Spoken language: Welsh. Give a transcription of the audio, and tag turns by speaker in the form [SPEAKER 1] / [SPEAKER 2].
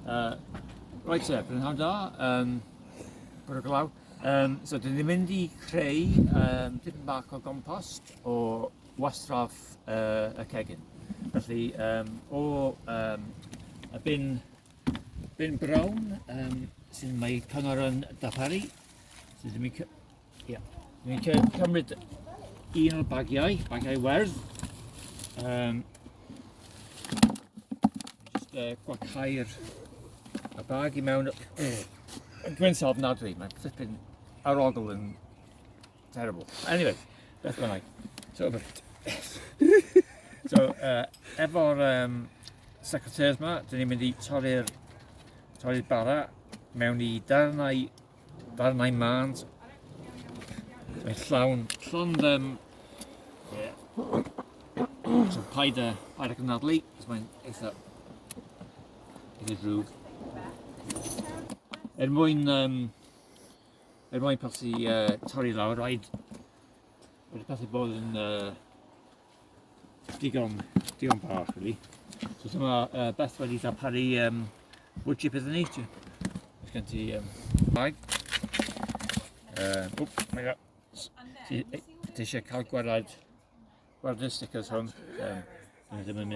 [SPEAKER 1] Reit te, prynhawn da, bwrw glaw. So, dyn ni'n mynd i creu tipyn bach o gompost o wastraff y cegin. Felly, o y bin brown sy'n mae cyngor yn darparu. So, dyn ni'n yeah. Dyn ni'n cymryd un o'r bagiau, bagiau werdd. Just gwacau'r y bag i mewn. Gwynt ofnadwy, mae'n flipping arogl yn terrible. Anyway, beth bynnag. So, efo'r secateurs ma, dyn ni'n mynd i torri'r bara mewn i darnau mân. Mae'n llawn, llond, yeah. So paid â cynadlu, cos mae'n eitha drwg. Er mwyn pallu torri lawr, rhaid pallu bod yn digon bach, really. So dyma Beth wedi darparu wood chip iddyn ni. Oes gen ti bag? Oop, my God. Ti eisiau cael gwared y stickers hwn? Ddim yn mynd.